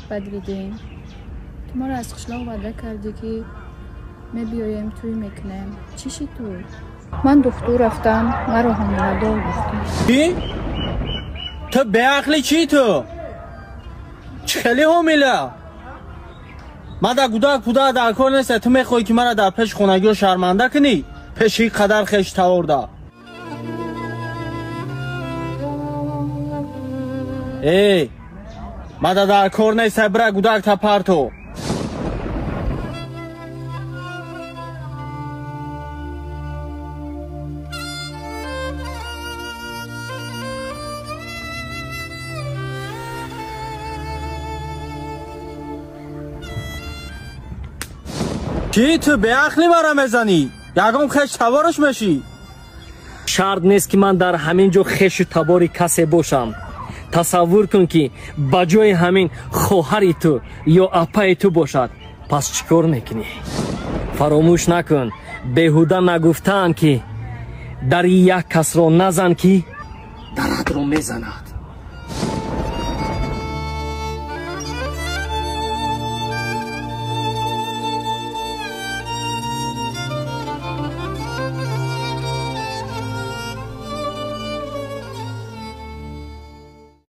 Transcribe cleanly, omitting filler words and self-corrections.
Бадриддин, ту моро аз қишлоқ ваъда кардӣ, ки мебиёем, тӯй мекунем. Чӣ шид тӯй? Ман духтур рафтам, маро ҳомиладор гуфтам. Чӣ? Ту беақлӣ чӣ ту? Чӣ хеле ҳомила? Ман дар гудак пудак дар кор нест. Ту мехоҳӣ, ки маро дар пеши хонагиҳо шарманда кунӣ? Пеши қадар хеш таворда. Эй, мада дар кор нест, бира гудак та парто. Чӣ ту беақлӣ мара мезанӣ? Ягон хеш тавораш мешӣ? Шарт нест, ки ман дар ҳамин ҷо хешу табори касе бошам. Тасаввур кун, ки ба ҷои ҳамин хоҳари ту ё апаи ту бошад, пас чӣ кор мекунӣ? Фаромӯш накун, беҳуда нагуфтаанд, ки дари як касро назан, ки даратро мезанад.